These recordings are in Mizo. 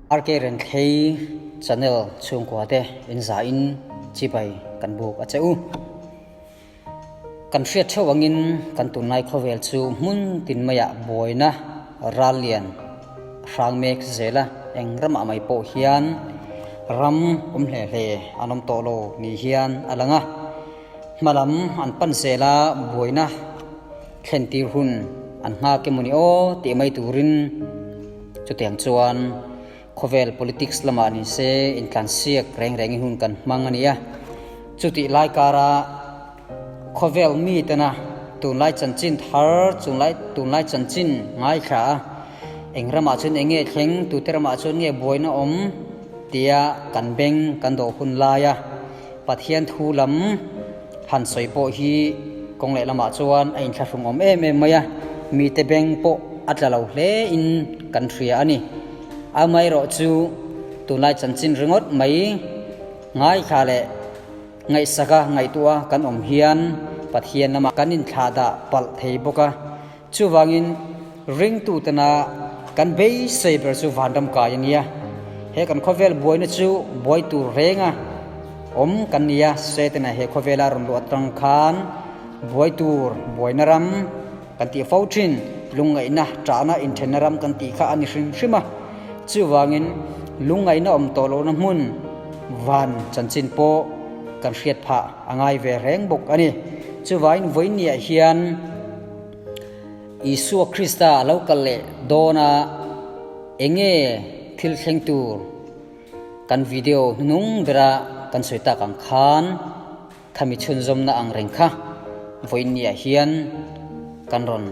RK Renthlei channel chhungkua te in za in chibai kan buk a che u. Kan hriat theuh angin kan tunlai khawvel chu hmun tin maiah buaina ral lian hrang mek zel a, eng ramah mai pawh hian ram awm hle hle an awm tawh lo ni hian a lang a. Hmalam an pan zel a, buaina thlen tir hun an nghak emawni aw tih mai turin chutiang chuan khawvel politics lamah ni se intlansiak reng rengin hun kan hmang a ni a. Chutih lai kara khawvel mitena tunlai chanchin thar chunglai tunlai chanchin ngaithla a, eng ramah chuan eng nge thleng, tute ramah chuan nge buaina awm tia kan beng kan dawh hun laia Pathian thu lam han sawi pawh hi kawng leh lamah chuan a inthlahrung awm em em mai a, mite beng pawh a tla lo hle in kan hria a ni. Amaherawh chu tunlai chanchin ringawt mai ngaithla leh ngaihsaka ngaihtuah kan awm hian Pathian lamah kan inthlah dah palh thei bawk a, Chuvangin ringtutena kan beisei ber chu vanram kai a nia. He kan khawvel buaina chu buai tur renga awm kan nia. Setana he khawvela rawn luh atang khan buai tur buaina ram kan tih fo thin, lungngaihna, ṭahna, inthenna ram kan tih kha a ni hrim hrim a. Chuvangin lungngaihna awm tawh lohna hmun van chanchin pawh kan hriat phah a ngai ve reng bawk a ni. Chuvangin vawiinniah hian. Isua Krista a lo kal leh dawn a, enge thil thleng tur kan video hnunung bera kan sawi tak ang khan khami chhunzawmna ang reng kha vawiinniah hian kan rawn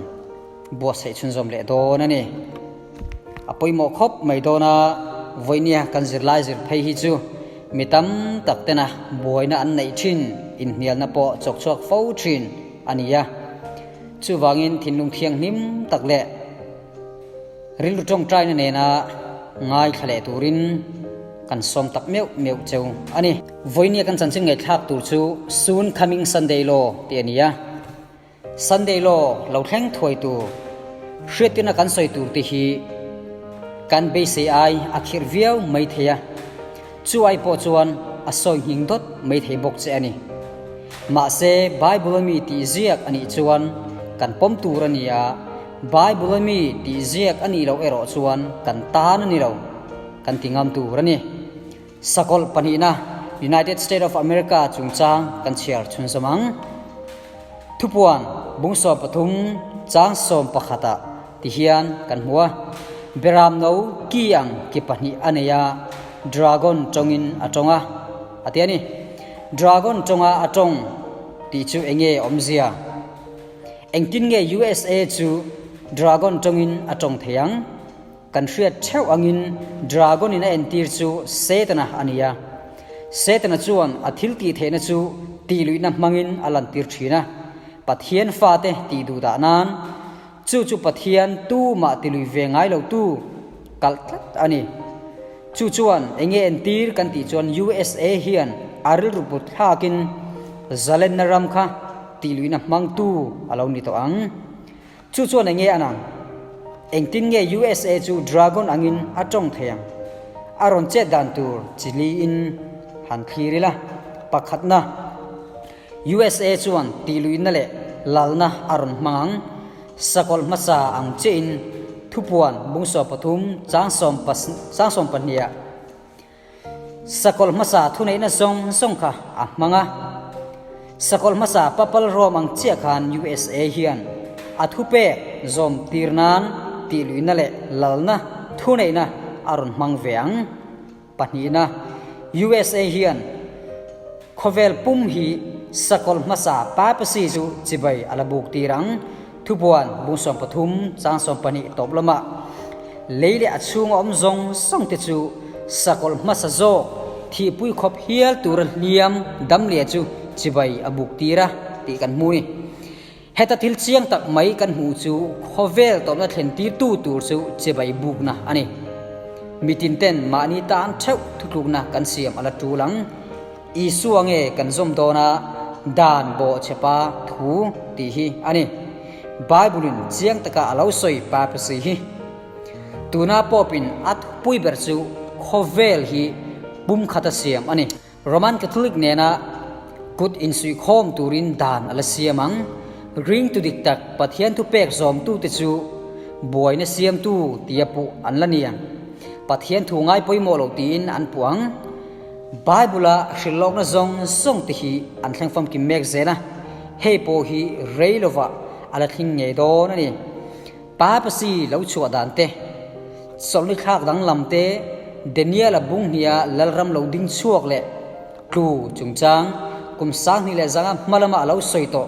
buatsaih chhunzawm leh dawn a ni. A pawimawh khawp mai dawn a, vawiinnia kan zirlai zir phei hi chu mi tam tak tena buaina an neih thin, inhnialna pawh chawk chhuak fo thin a ni a. Chuvangin thinlung thianghlim tak leh rilru tawngtaina nena ngaithla leh turin kan sawm tak meuh meuh cheu a ni. Vawinia kan chanchin ngaihthlak tur chu Soon Coming Sunday Law tih a ni a. Sunday Law lo thleng thuai tur hriattirna kan sawi tur te hi kan beisei ai a khirh viau mai thei a. Chu ai pawh chuan a sawi nghing dawt mai thei bawk che a ni. Mahse, Bible-a mi tih ziak a nih chuan kan pawm tur a ni a, Bible-a mi tih ziak a nih loh erawh chuan kan tan a ni lo, kan ti ngam tur a ni. Sakawlh pahnihna, United State of America chungchang kan chhiar chhunzawm ang. Thupuan bung 13 chang 11 ah ti hian kan hmu a, Beram no ki ang ki pahnih a nei a, dragon tawngin a tawng a, a ti a ni. Dragon tawnga a tawng tih chu eng nge awmzia? Engtin nge USA chu dragon tawngin a tawng thei ang? Kan hriat theuh angin dragon in a entir chu Setana a ni a. Setana chuan a thil tih theihna chu tihluihna hmangin a lantir thin a, Pathian fate tih duh dah nan chu chu Pathian tumah tilui ve ngai lo tu kalh tlat a ni. Chu chuan enge entir kan tih chuan USA hian a rilru put thlakin zalenna ram kha tihluihna hmangtu a lo ni tawh ang. Chu chuan enge an ang? Engtin nge USA chu Dragon angin a tawng thei ang? A rawn chet dan tur chi liin han thlir ila. Pakhatna, USA chuan tihluihna leh lalna a rawn hmang ang. Sakawlh hmasa ang chiahin thupuan bung 13 chang 12 ah Sakawlh hmasa thuneihna zawng zawng kha a hmang a. Sakawlh hmasa Papal Rome ang chiah khan USA hian a thupek zawm tir nan tihluihna leh lalna thuneihna a rawn hmang ve ang. Pahnihna, USA hian khawvel pum hi sakawlh hmasa Papacy chu chibai a la buk tir ang. Thubuan bung 13 chang 12 tawp lamah lei leh a chhunga awm zawng zawng te chu sakawlh hmasa zawk thihpui khawp hial tura hliam dam leh chu chibai a buk tir a tih kan hmu ni. Heta thil chiang tak mai kan hmuh chu khawvel tawpna thlen tirtu tur chu chibai bukna a ni. Mitin ten mahni tan theuh thutlukna kan siam a la tul ang. Isua nge kan zawm dawn a, dan bawh chhepa thu tih hi a ni. Bible-in chiang taka a lo sawi papacy hi. Tuna Pope-in a thupui ber chu khawvel hi pumkhat a siam a ni. Roman Catholic nena kut insuihkhawm turin dan a la siam ang. Ringtu dik tak Pathian thupek zawmtute chu buaina siamtu tia puh an la ni ang. Pathian thu ngai pawimawh lo tiin an puh ang. Bible-a hrilhlawkna zawng zawng te hi an thleng famkim mek zel a, hei pawh hi rei lovah a la thleng ngei dawn a ni. Papacy lo chhuah dan te, chawlhni thlak danglam te, Daniel-a bunghnia lalram lo ding chhuak leh tlu chungchang kum 2500 hma lama a lo sawi tawh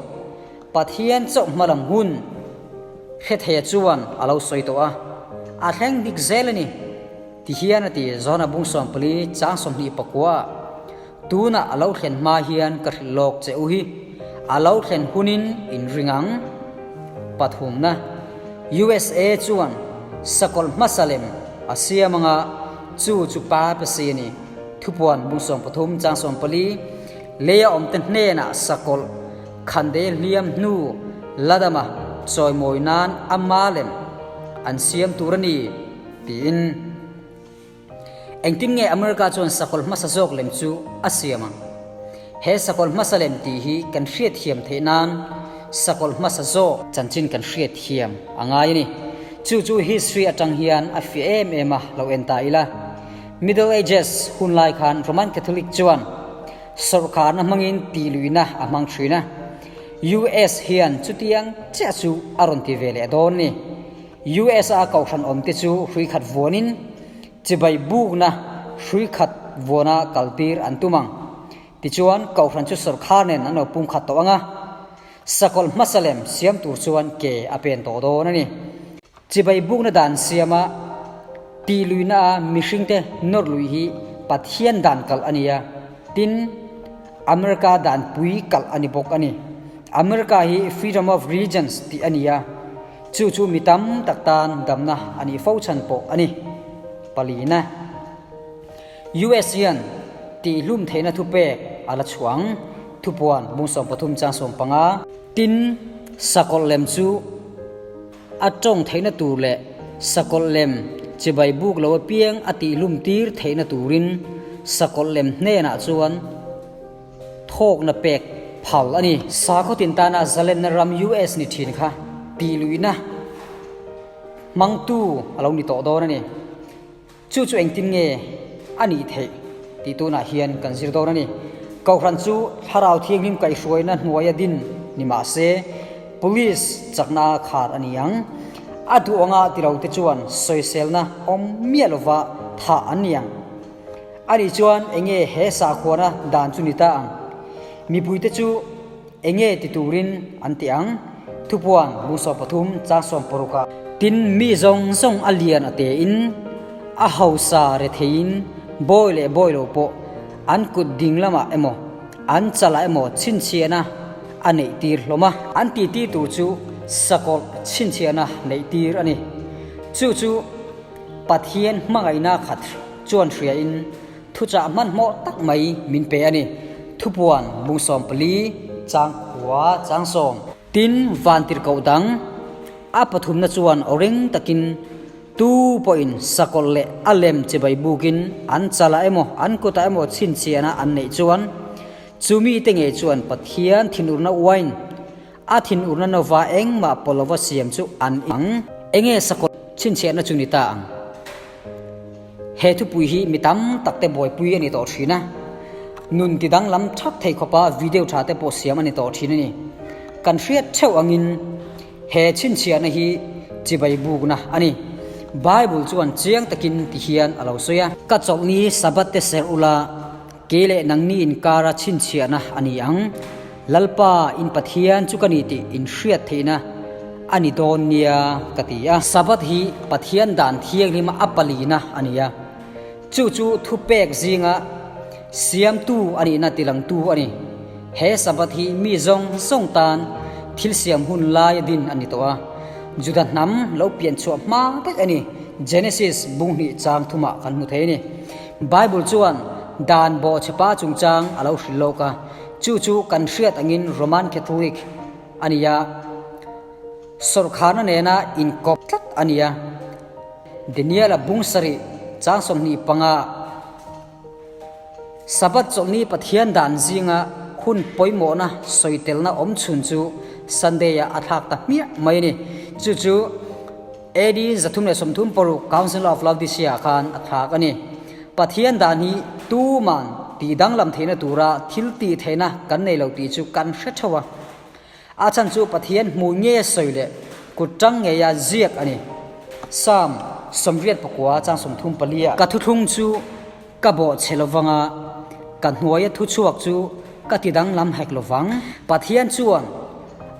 Pathian chauh hma lam hun hre theia chuan a lo sawi tawh a, a thleng dik zel a ni. Ti hian a ti, Johana bung 14 chang 24 ah, Tunah a lo thlen hma hian ka hrilh lawk che u hi, a lo thlen hunin in ring ang. Pathumna, USA chuan sakawlh hmasa lem a siam anga chu chu papacy a ni. Thupuan bung 13 chang 14, Leia awmte hnenah sakawlh khandei hliam hnu ladama chawimawi nan ama lem an siam tur a ni. Tiin. Engtin nge America chuan sakawlh hmasa zawk lem chu a siam ang? He sakawlh hmasa lem tih hi kan hriatthiam theih nan sakawlh hmasa zawk chanchin kan hriatthiam a ngai a ni. Chu chu history atang hian a fiah em em a lo en ta ila. Middle Ages hun lai khan Roman Catholic chuan sawrhkarna hmangin tihluihna a hmang thin a. US hian chutiang chiah chu a rawn ti ve leh dawn a ni. USA kohhran awmte chu hrui khat vuanin chibai bukna hrui khat vuana kaltir an tum ang. Tichuan, kohhran chu sawrkhar nen an lo pumkhat tawh ang a, sakawlh hmasa lem siam tur chuan ke a pen tawh dawn a ni. Chibai bukna dan siama tihluihna a mihringte nawr luih hi Pathian dan kalh a ni a, tin, America dan pui kalh a ni bawk a ni. America hi Freedom of Religions tih a ni a. Chu chu mi tam tak tan damna a nih fo chhan pawh a ni. Palina, US hian tihhlum theihna thupek a la chhuang, thupuan bung 13 chang 15. Tin, sakawlh lem chu a tawng theihna tur leh sakawlh lem chibai buk lo apiang a tihhlum tir theihna turin sakawlh lem hnenah chuan Thawkna pek phal a ni. Sakhaw tin tana zalenna ram US ni thin kha tihluihna hmangtu a lo ni tawh dawn a ni. Chu chu engtin nge a nih theih tih tunah hian kan zir dawn a ni. Kohhran chu Thlarau Thianghlim kaihhruaina hnuaia din ni mah se, Police chakna khar a ni ang. A duh anga ti lo te chuan sawiselna awm miah lova thah an ni ang. Ani chuan enge he sakhuana dan chu ni ta ang? Mipuite chu enge ti turin an ti ang? Thupuan bung 13 chang 60 ah. Tin, mi zawng zawng a lian a tein, a hausa retheiin, bawi leh bawi lo pawh an kut ding lamah emaw, an chalah emaw chhinchhiahna a neih tir hlawm a. An titi tur chu sakawlh chhinchhiahna neih tir a ni. Chu chu Pathian hmangaihna khat chuan hriain thuchah hmanhmawh tak mai min pe a ni. Thupuan bung 14 chang khua chang sawm. Tin, vantirhkoh dang a pathumna chuan aw ring takin tu pawhin sakawlh leh a lem chibai bukin an chalah emaw an kutah emaw chhinchhiahna an neih chuan chumi te ngei chuan Pathian thinurna uain A thinurna nova engmah pawh lova siam chu an ang. Enge sakawlh chhinchhiahna chu ni ta ang? He thupui hi mi tam tak te buaipui a ni tawh thin a. Nun ti danglam thak thei khawpa video tha te pawh siam a ni tawh thin a ni. Kan hriat theuh angin he chhinchhiahna hi chibai bukna a ni. Bible chuan chiang takin ti hian a lo sawi a. Ka chawlhni Sabbath te serh ula, Kei leh nangni inkara chhinchhiahna a ni ang. Lalpa, in Pathian chu ka ni tih in hriat theihna a ni dawn nia ka ti a. Sabbath hi Pathian dan thianghlima a palina a ni a. Chu chu thupek zinga siamtu a nihna tilangtu a ni. He Sabbath hi mi zawng zawng tan thil siam hun laia din a ni tawh a. Juda hnam lo pian chhuah hma daih a ni. Genesis bung hnih chang thumah kan hmu thei a ni. Bible chuan dan bawhchhepa chungchang a lo hrilh lawk a, chu chu kan hriat angin Roman Catholic a ni a, sawrkharna nena inkawp tlat a ni a. Daniel-a bung sarih chang 25. Sabbath chawlhni Pathian dan zinga hun pawimawhna sawi telna awm chhun chu Sunday-ah a thlak ta hmiah mai a ni. Chu chu AD 336 Council of Laodicea khan a thlak a ni. Pathian dan hi tuman tih danglam theihna tura thil tih theihna kan nei lo tih chu kan hre theuh a. A chhan chu Pathian hmuh nge sawi leh kut tang ngeia ziak a ni. Psalm 84 chang 34 ah, Ka thuthlung chu ka bawh chhe lovang a, ka hnuaia thu chhuak chu ka ti danglam hek lovang. Pathian chuan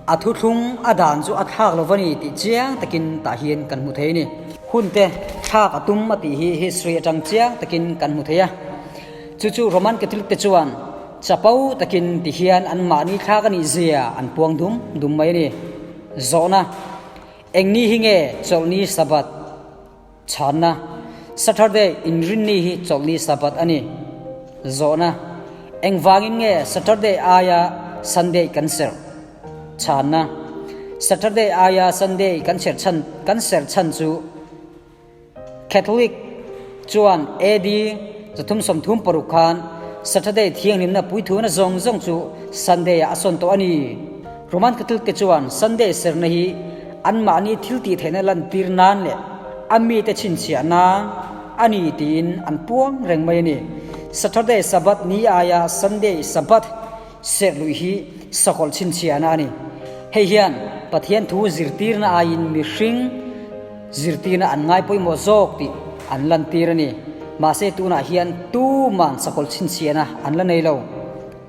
a thuthlung a dan chu a thlak lo va ni tih chiang takin tah hian kan hmu thei a ni. Hunte thlak a tum a tih hi history atang chiang takin kan hmu thei a. Chu chu Roman Catholic te chuan chapo takin ti hian anmahni thlak a nih zia an puang dum dum mai a ni. Zawhna, Engni hi nge chawlhni Sabbath? Chhanna, Saturday inrinni hi chawlhni Sabbath a ni. Zawhna, Engvangin nge Saturday aia Sunday kan serh? Chhanna, Saturday aia Sunday kan serh chhan kan serh chhan chu Catholic chuan AD 336 khan Saturday thianghlimna puithuna zawng zawng chu Sunday ah a sawn tawh a ni. Roman Catholic te chuan Sunday serna hi anmahni thil tih theihna lantir nan leh a mite chhinchhiah nan a ni tiin an puang reng mai a ni. Saturday Sabbath ni aia Sunday Sabbath serh luih hi sakawlh chhinchhiahna a ni. Hei hian Pathian thu zirtirna aiin mihring zirtirna an ngai pawimawh zawk tih an lantir a ni. Mahse tunah hian tuman sakawlh chhinchhiahna an la nei lo.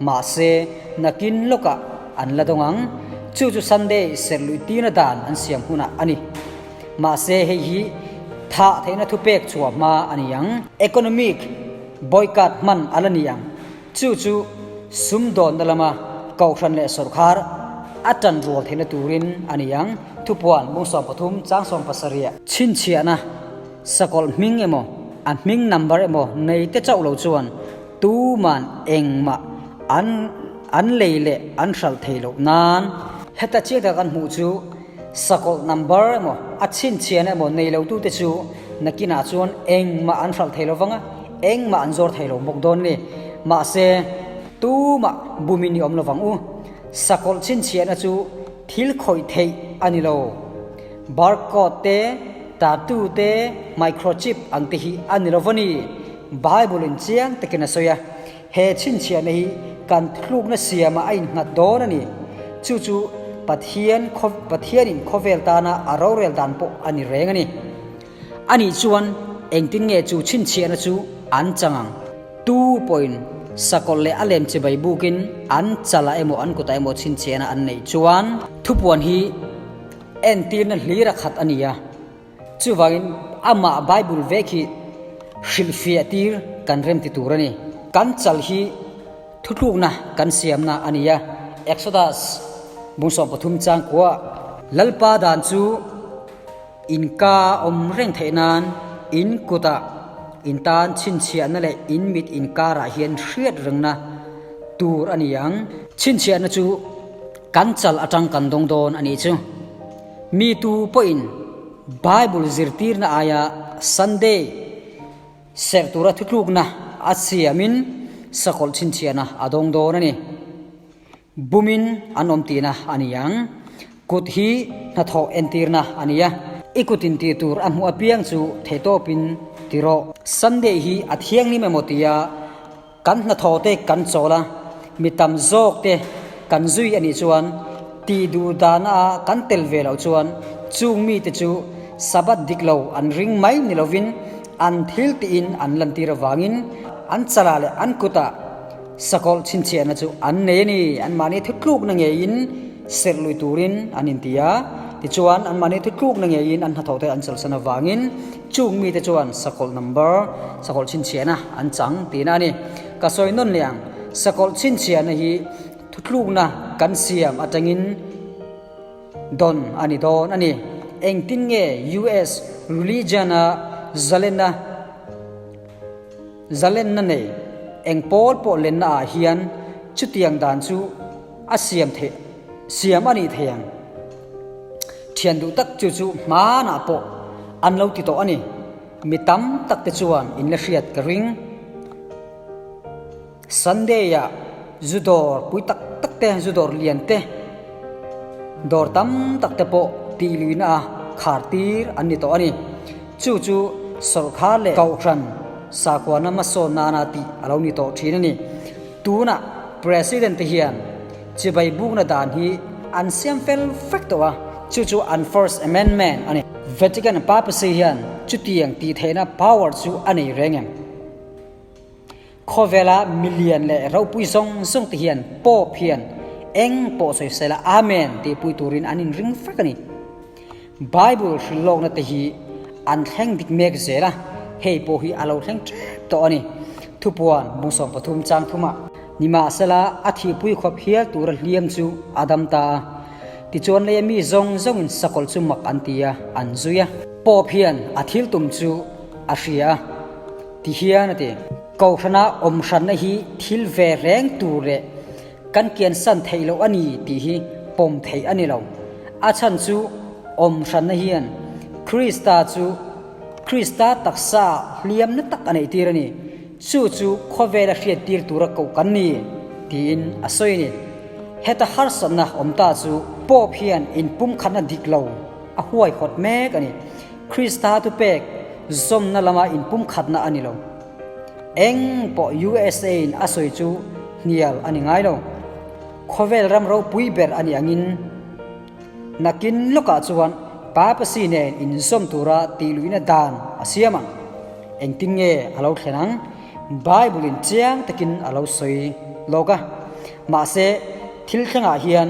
Mahse, nakin lawkah an la dawng ang. Chu chu Sunday serh luih tirna dan an siam hunah a ni. Mahse, hei hi thah theihna thupek chhuah hma a ni ang. Economic boycott hman a la ni ang. Chu chu sumdawnna lama kohhran leh sawrkhar a tan rual theihna turin a ni ang. Thupuan mung 13 chang 17. Chhinchhiahna, sakawlh hming emaw, a hming number emaw nei te chauh lo chuan Tuman engmah an an lei leh an hralh thei loh nan. Heta chiah tak an hmuh chu sakawlh number emaw a chhinchhian emaw nei lo tute chu nakinah chuan engmah an hralh thei lo vang a, engmah an zawr thei lo bawk dawn ni. Mahse, tumah bumin i awm lo vang u. Sakawlh chhinchhiahna chu thil khawih theih a ni lo. Barcode te, tattoo te, microchip ang te hi a ni lo va ni. Bible in chiang takin a sawi a, he chhinchhiahna hi kan thlukna siamah a innghat dawn a ni. Chu chu Pathian Pathianin khawvel tana a rorel dan pawh a ni reng a ni. Anih chuan engtin nge chu chhinchhiahna chu an chang ang? Tu pawhin sakawlh leh a lem chibai bukin an chalah emaw an kutah emaw chhinchhiahna an neih chuan thupuan hi entirna hlir a khat a ni a. Chuvangin amah Bible vek hi hrilhfiah tir kan rem ti tur a ni. Kan chal hi thutlukna kan siamna a ni a. Exodus bung 13 chang kua Lalpa dan chu inka awm reng theih nan in kutah in tan chhinchhiahna leh in mit inkarah hian hriat rengna tur a ni ang. Chhinchhiahna chu kan chal atang kan dawng dawn a nih chu. Mi tu pawhin Bible zirtirna aia Sunday serh tura thutlukna a siamin sakawlh chhinchhiahna a dawng dawn a ni. Bumin an awm tihna a ni ang. Kut hi hnathawh entirna a ni a. I kut in tih tur a hmuh apiang chu theihtawpin ti rawh. Sunday hi a thianghlim emaw tia Kan hnathawh te kan chawl a, mi tam zawk te kan zui a nih chuan tih duh dana a kan tel ve loh chuan chung mite chu Sabbath dik lo an ring mai ni lovin an thil tiin an lantir avangin an chalah leh an kutah sakawlh chhinchhiahna chu an nei a ni. Anmahni thutlukna ngeiin serh lui turin an inti a, tichuan anmahni thutlukna ngeiin an hnathawh te an chawlhsan avangin Chung mite chuan sakawlh number, sakawlh chhinchhiahna an chang tihna a ni. Ka sawi nawn leh ang, sakawlh chhinchhiahna hi thutlukna kan siam atangin dawn a ni dawn a ni. Engtin nge US religion-a zalenna zalenna nei eng pawl pawh lenna ah hian chutiang dan chu a siam theih siam a nih thei ang? Thian duh tak chu chu hmanah pawh an lo ti tawh a ni. Mi tam tak te chuan in la hriat ka ring. Sunday ah zu dawr pui tak tak te, zu dawr lian te, dawr tam tak te pawh tih luihna a khar tir an ni tawh a ni. Chu chu sawrkhar leh kohhran sakhuana hmasawn nana tih a lo ni tawh thin a ni. Tunah President te hian chibai bukna dan hi an siam fel fek tawh a, chu chu an First Amendment a ni. Vatican Papacy hian chutiang tih theihna power chu a nei reng em? Khawvela milian leh ropui zawng zawng te hian Pope hian eng pawh sawi sela Amen tih pui turin an inring vek a ni. Bible hrilhlawkna te hi an thleng dik mek zel a, hei pawh hi a lo thleng tep tawh a ni. Thupuan 13 chang thumah. Nimahsela a thihpui khawp hial tura hliam chu a dam ta a, tichuan leia mi zawng zawngin sakawlh chu mak an ti a, an zui a. Pope hian a thil tum chu a hria a. Ti hian a ti. Kohhrana awm hranna hi thil ve reng tur leh kan kiansan theih loh a ni tih hi pawm theih a ni lo. A chhan chu awm hranna hian Krista chu Krista taksa hliamna tak a neih tir a ni. Chu chu khawvela hriat tir tura koh kan ni tiin a sawi a ni. Heta harsatna awm ta chu Pope hian inpumkhatna dik lo a huaihawt mek a ni. Krista thupek zawmna lama inpumkhatna a ni lo. Eng pawh USA in a sawi chu hnial a ni ngai lo. Khawvel ram ropui ber a nih angin nakin lawkah chuan Papacy nen inzawm tura tihluihna dan a siam ang. Engtin nge a lo thlen ang? Bible in chiang takin a lo sawi lawk a. Mahse, thil thlengah hian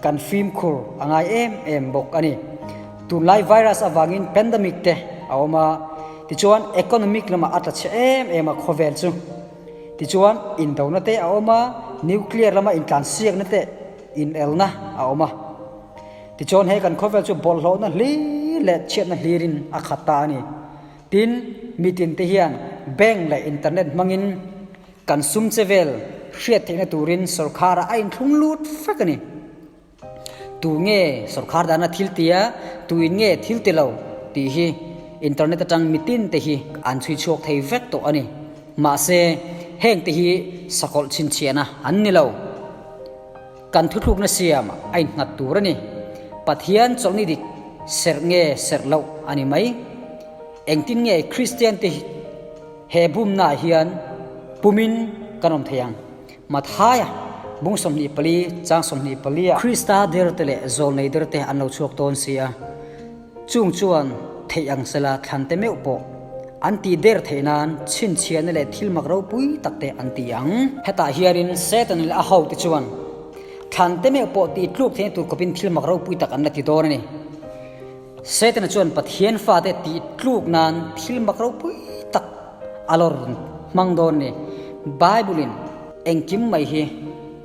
kan fimkhur a ngai em em bawk a ni. Tunlai virus avangin pandemic te a awm a, tichuan economic lamah a tla chhe em em a khawvel chu. Tichuan indona te a awm a, nuclear lama intlansiakna te inelna a awm a. Tichuan he kan khawvel chu bawlhhlawhna hlir leh chhiatna hlirin a khat ta a ni. Tin, mitin te hian bank leh internet hmangin kan sum che vel hriat theihna turin sawrkharah a inthlung lut fek a ni. Tu nge sawrkhar dana thil tia, tuin nge thil ti lo tih hi internet atang mitin te hi an chhui chhuak thei vek tawh a ni. Mahse, heng te hi sakawlh chhinchhiahna an ni lo. Kan thuthlukna siam a innghat tur a ni. Pathian chawlhni dik serh nge serh loh a ni mai. Engtin nge Kristian te he bumnaah hian pumin kan awm thei ang? Mathaia, bung 24, chang 24 ah. Krista derte leh zawlnei derte an lo chhuak dawn si a, chung chuan theih ang sela thlante meuh pawh an tih der theih nan chhinchhiahna leh thil mak ropui takte an ti ang. Hetah hianin Satan leh a hote chuan thlante meuh pawh tih tluk theihna tur khawpin thil mak ropui tak an la ti dawn a ni. Setana chuan Pathian fate tih tluk nan thil mak ropui tak a lo rawn hmang dawn a ni. Bible-in engkim mai hi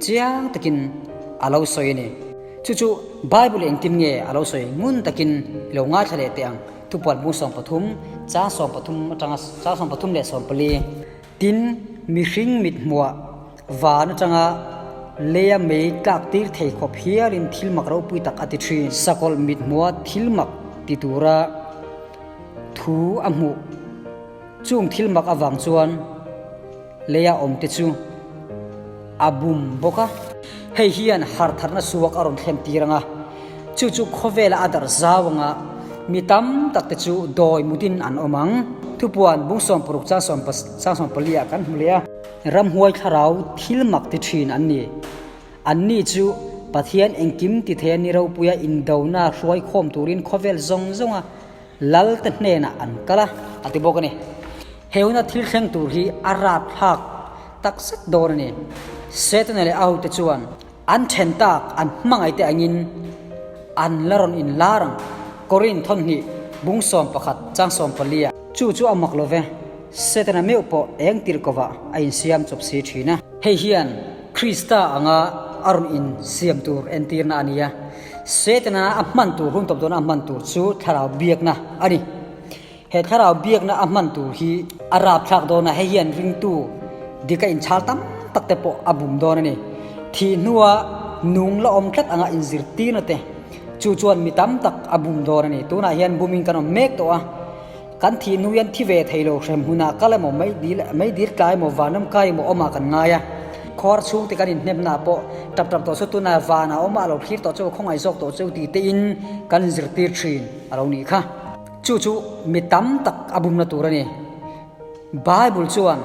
chiang takin a lo sawi a ni. Chu chu Bible engtin nge a lo sawi ngun takin i lo ngaithla leh teh ang. Thupuan bung 13, chang 13 atanga chang 13 leh 14. Tin, mihring mit hmuah van atanga leia mei tlak tir thei khawp hialin thil mak ropui tak a ti thin. Sakawlh mit hmuah thil mak ti tura thu a hmuh. Chung thil mak avang chuan leia awmte chu a bum bawk a. Hei hian hartharna suak a rawn thlen tir ang a, chu chu khawvela a darh zau anga mi tam tak te chu dawi mutin an awm ang. Thupuan bung 60 chang 14 ah kan hmu leh a. Ramhuai thlarau thil mak ti thin an ni. Anni chu Pathian engkim ti thei a ni ropuia indona hruai khawm turin khawvel zawng zawnga Lal te hnenah an kal a, a ti bawk a ni. He huna thil thleng tur hi a rapthlak tak zet dawn a ni. Setana leh a hote chuan an then tak an hmangaih te angin an la rawn inlar ang. Korin thawnhnih bung 11 chang 14 ah. Chu chu a mak lo ve, Setana meuh pawh eng tirh kovah a insiam chawp si thin a. Hei hian Krista anga a rawn insiam tur entirna a ni a. Setana a hman tur, hun tawp dawna a hman tur chu thlarau biakna a ni. He thlarau biakna a hman tur hi a rapthlak dawn a, hei hian ringtu dika inchhal tam tak te pawh a bum dawn a ni. Thih hnua nung la awm tlat anga inzirtirna te chu chuan mi tam tak a bum dawn a ni. Tunah hian bumin kan awm mek tawh a. Kan thih hnu hian thi ve thei lo hrem hmunah kal emaw, mei dil tlai emaw, vanram kai emaw awmah kan ngai a. Khawr chhungte kan inhnemnaah pawh tap tap tawh chu tunah vanah awmah a lo thlir tawh chu khawngaih zawk tawh chu ti tein kan inzirtir thin a lo nih kha. Chu chu mi tam tak a bumna tur a ni. Bible chuan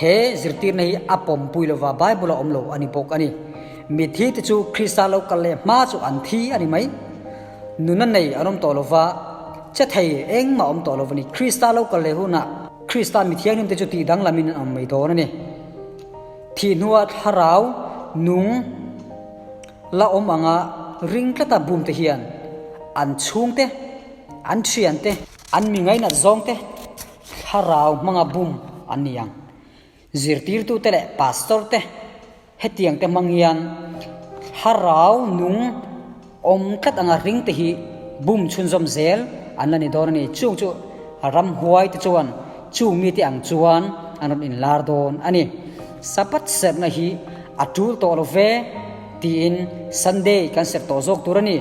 he zirtirna hi a pawmpui lova Bible a awm lo a ni bawk a ni. Mitthi te chu Krista lo kal leh hma chu an thi a ni mai. Nuna nei an awm tawh lova, che thei engmah awm tawh lo a ni. Krista lo kal leh hunah Krista mi thianghlim te chu tih danglamin an awm mai dawn a ni. Thih hnua thlarau nung la awm anga ring tlata bum te hian an chhungte, an thiante, an mi ngainat zawngte thlarau hmanga bum an ni ang. Zirtirtute leh pastor te hetiang te hmang hian thlarau nung awm tlat anga ring te hi bum chhunzawm zel an la ni dawn a ni. Chung chu ramhuai te chuan chung mite ang chuan an rawn inlar dawn a ni. Sabbath serhna hi a tul tawh lo ve tiin Sunday kan serh tawh zawk tur a ni.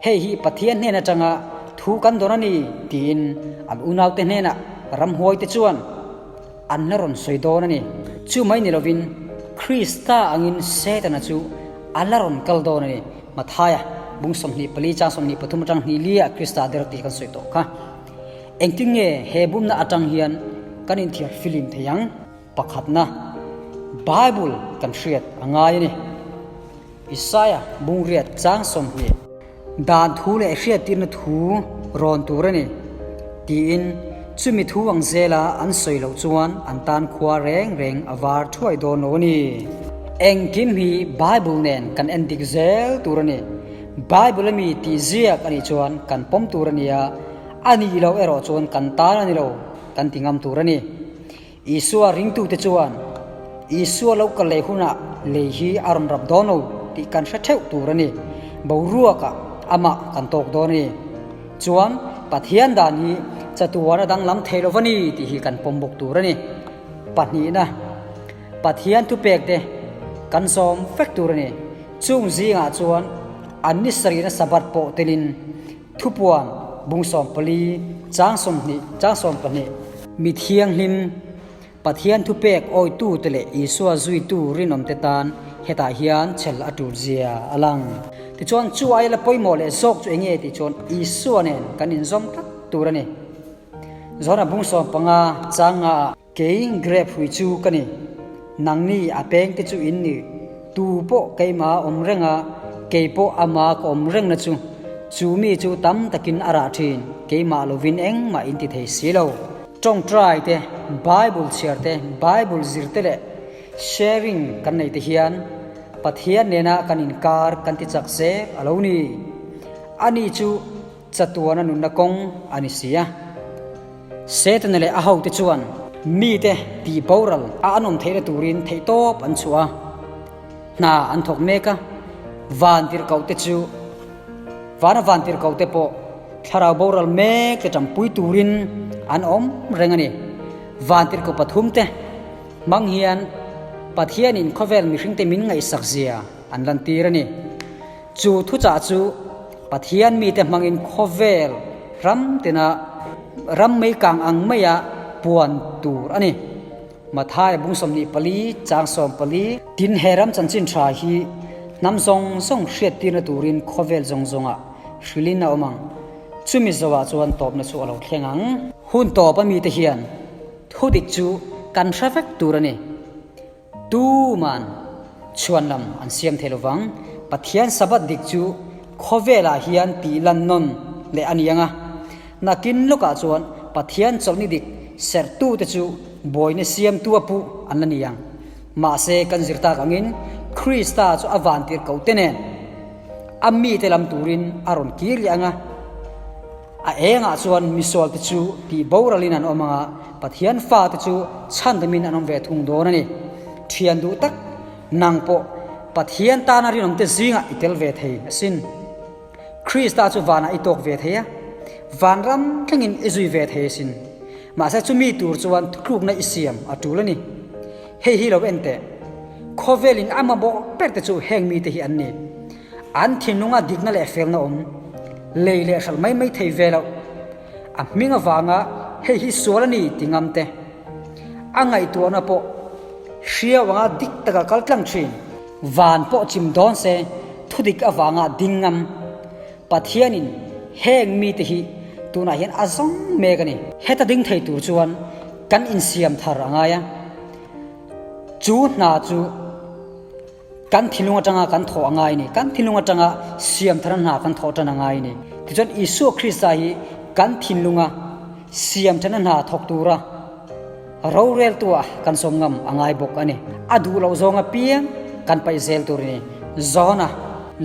Hei hi Pathian hnen atanga thu kan dawn a ni tiin an unaute hnenah ramhuaite chuan an la rawn sawi dawn a ni. Chu mai ni lovin Krista angin Setana chu a la rawn kal dawn a ni. Mathaia bung 24 chang 23 atang hnih lia Krista der tih kan sawi tawh kha. Engtin nge he bumna atang hian kan inthiar filim thei ang? Pakhatna, Bible kan hriat a ngai a ni. Isaiah bungriat chang 20. Dan thu leh hriattirna thu rawn tur a ni, tiin chumi thu ang zela an sawi loh chuan an tan khua reng reng a var thuai dawn lo a ni. Engkim hi Bible nen kan en dik zel tur a ni. Bible a mi tih ziak a nih chuan kan pawm tur a ni a, a nih loh erawh chuan kan tan a ni lo kan ti ngam tur a ni. Isua ringtute chuan Isua lo kal leh hunah lei hi a rawn rap dawn lo tih kan hre theuh tur a ni. Boruakah amah kan tawk dawn a ni. Chuan Pathian dan hi chatuan a danglam thei lo va ni tih hi kan pawm bawk tur a ni. Pahnihna, Pathian thupekte kan zawm vek tur a ni. Chung zingah chuan an ni sarihna Sabbath pawh telin Thupuan, bung 14, chang 20, chang 12. Mi thianghlim, Pathian thupek awitute leh Isua zuitu rinawmte tan hetah hian chhel a tul zia a lang. Tichuan, chu aia la pawimawh leh zawk chu enge tih chuan Isua nen kan inzawm tlat tur a ni. Johana bung 15, chang nga ah. Kei grep hrui chu ka ni. Nangni a pengte chu in ni. Tu pawh keimah awm reng a, kei pawh ama ka awm rengna chu. Chu mi chu tam takin a rah thin, keimah lovin engmah in ti thei si lo. Tawngtai te, Bible chhiar te, Bible zir te leh sharing kan nei te hian Pathian nena kan inkar kan ti chak zek a lo ni. Ani chu Chatuana nunna kawng a ni si a. Setana leh a hote chuan mite tih boral a an awm theihna turin theihtawp an chhuah a, hna an thawk mek a, van tirhkohte chu vana van tirhkohte pawh thlarau boral mek te ṭampui turin an awm reng a ni. Van tirhkoh pathumte hmang hian Pathianin khawvel mihringte min ngaihsak zia an lantir a ni. Chu thuchah chu Pathian mite hmangin khawvel ram tina ram mei kang ang maia puan tur a ni. Matthai bung 24 chang 14. Tin, he ram chanchin tha hi hnam zawng zawng hriattirna turin khawvel zawng zawngah hrilhin a awm ang. Chumi zoah chuan tawpna chu a lo thleng ang. Hun tawp a mite hian thudik chu kan hre vek tur a ni. Tuman chhuan lam an siam thei lovang. Pathian Sabbath dik chu khawvelah hian tih lan nawn leh a ni ang a. Nakin lawkah chuan Pathian chawlhni dik serhtute chu buaina siamtu a puh an la ni ang. Mahse kan zir tak angin Krista chu a vantir kohte nen a mite lam turin a rawn kir leh ang a. A engah chuan misualte chu tih boralin an awm ang a, Pathian fate chu chhandamin an awm ve thung dawn a ni. Thian duh tak, nang pawh Pathian tana rinawmte zingah i tel ve thei asin. Krista chu vanah i tawk ve thei a, vanram thlengin i zui ve thei asin. Mahse chumi tur chuan thutlukna i siam a tul a ni. Hei hi lo en teh, khawvelin a mamawh berte chu heng mite hi an ni. An thinlunga dikna leh felna awm, lei leh hralh mai mai thei ve loh. A hming avanga hei hi sual a ni ti ngam te, a ngaihtuahna pawh hriau anga dik taka kal tlang thin. Van pawh chim dawn se thudik avanga ding ngam Pathianin heng mite hi tunah hian a zawng mek a ni. Heta ding thei tur chuan kan insiam thar a ngai a, chu hna chu kan thinlung atanga kan thawh a ngai a ni. Kan thinlung atanga siam thar hna kan thawh tan a ngai a ni. Tichuan Isua Krista hi kan thinlunga siam thana hna thawk tura roreltua kan sawm ngam a ngai bawk a ni. A duh loh zawng apiang kan paih zel tur a ni. Johana,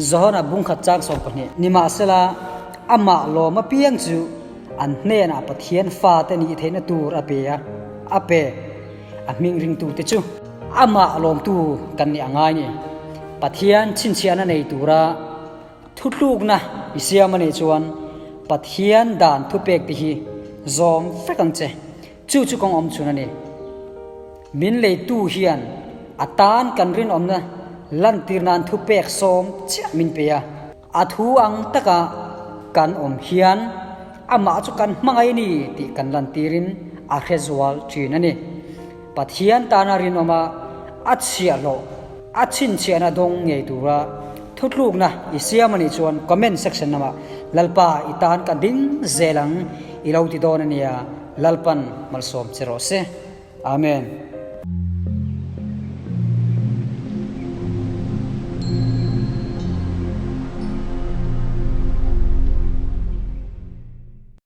Johana bungkhat chang 12. Nimahsela, amah lawm apiang chu an hnenah Pathian fate nih theihna tur a pe a, a pe. A hming ringtute chu amah lawmtu kan nih a ngai ni. Pathian chhinchhiahna nei tura thutlukna i siam a nih chuan Pathian dan thupek te hi zawm vek ang che. Chu chu kawng awm chhun a ni. Min leitu hian a tan kan rinawmna lantir nan thupek sawm chiah min pe a. A thu ang taka kan awm hian amah chu kan hmangaih a ni tih kan lantirin a hre zual thin a ni. Pathian tana rinawma a chhiahhlawh, a chhinchhiahna dawng ngei tura thutlukna i siam a nih chuan comment section lamah Lalpa i tan ka ding zel ang i lo ti dawn a nia, Lalpan malsawm che rawh se. Amen.